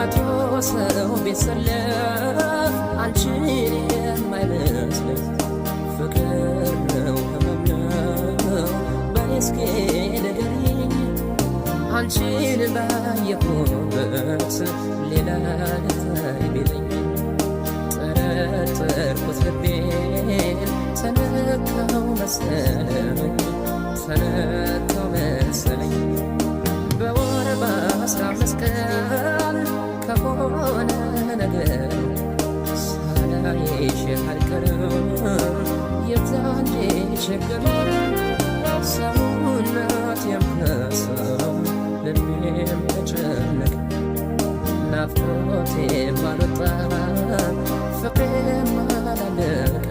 100 ሰው ቢሰለፍ አንቺን የማይመስለኝ ፍቅር ነው ህመም ነው በኔ እስኪ ንገሪኝ። አንቺን ባየሁበት ሌላ ልታይ ቢለኝ ጠረጠርኩት ልቤን፣ ተነካው መሰለኝ፣ ተነካው መሰለኝ። በወር በ15 ቀን ከሆነ ነገር ሳላይሽ አልቀርም የዛኔ ችግር። ሰውነቴም ከሳ ልቤም ተጨነቀ፣ ናፍቆቴም አልወጣ ፍቅሬም አላለቀ።